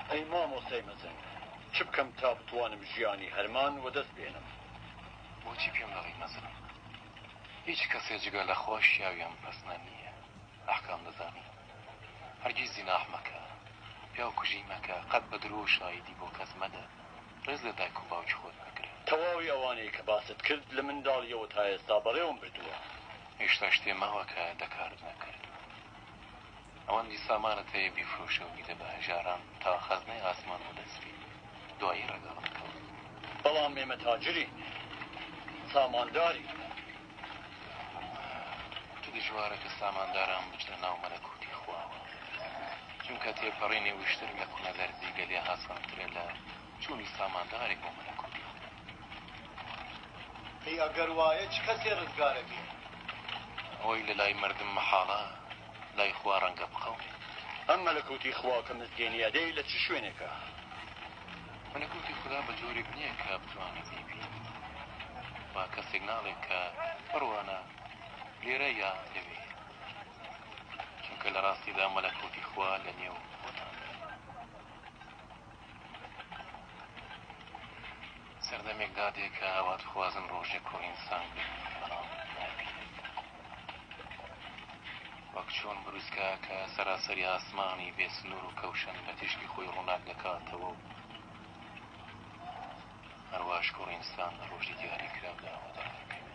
ئەی مامۆستای مەزن، چ بکەم تا بتوانم ژیانی هەرمان وەدەست بێنم؟ بۆچی پێم دەڵێی مەزنم؟ هیچ کەسێ جگە لە خوا شیاوی ئەم پەسنە نییە. ئەحکام دەزانی؟ هەرگیز زیناح مەکە، پیاوکوژی مەکە، قەت بە درۆ شاهیدی بۆ کەس مەدە، ڕێز لە دایک و باوکی خۆت بگرە. تەواوی ئەوانەی کە باست کرد لە منداڵییەوە تا ئێستا بەڕێوەم بردووە. هێشتا شتێ ماوە کە دەکارت نەکردووە. ئەوەندی سامانت هەیە بیفرۆشە و بیدە بە هەژاران تا خەزنەی ئاسمان وەدەست بێنی. دوایی ڕەگەڵم کەوە. بەڵام ئێمە تاجرین. ساماندارین. چ دژوارە کە سامانداران بچنە ناو مەلەکوتی خواوە. چونکە تێپەڕینی وشتر لە کونە دەرزی گەلێ هاسانترە لە چوونی ساماندارێک بۆ مەلەکوتی خودا. ئەی ئەگەر وایە چ کەسێ ڕزگارە بێ؟ ئەوەی لە لای مەردم مەحاڵە، لای خوا ڕەنگە بقەومێ. ئەم مەلەکوتی خوا کە مزگێنی ئەدەی لە چ شوێنێکە؟ مەلەکوتی خودا بە جۆرێک نییە کە بتوانی بیبینی و کەسێک ناڵێ کە بڕوانە لێرە یا لەوێ، چونکە لە ڕاستیدا مەلەکوتی خوا لە نێو خۆتاندایە. سەردەمێک دادێ کە ئاواتخوازن ڕۆژێک کوڕی ئینسان ببینن بەڵام نابینن. وەک چۆن بروسکە کە سەراسەری ئاسمانی بێ سنوور و کەوشەن بە تیشکی خۆی ڕووناک دەکاتەوە و هەرواش کوڕی ئینسان لە ڕۆژی دیاریکراودا وەدەردەکەوێت.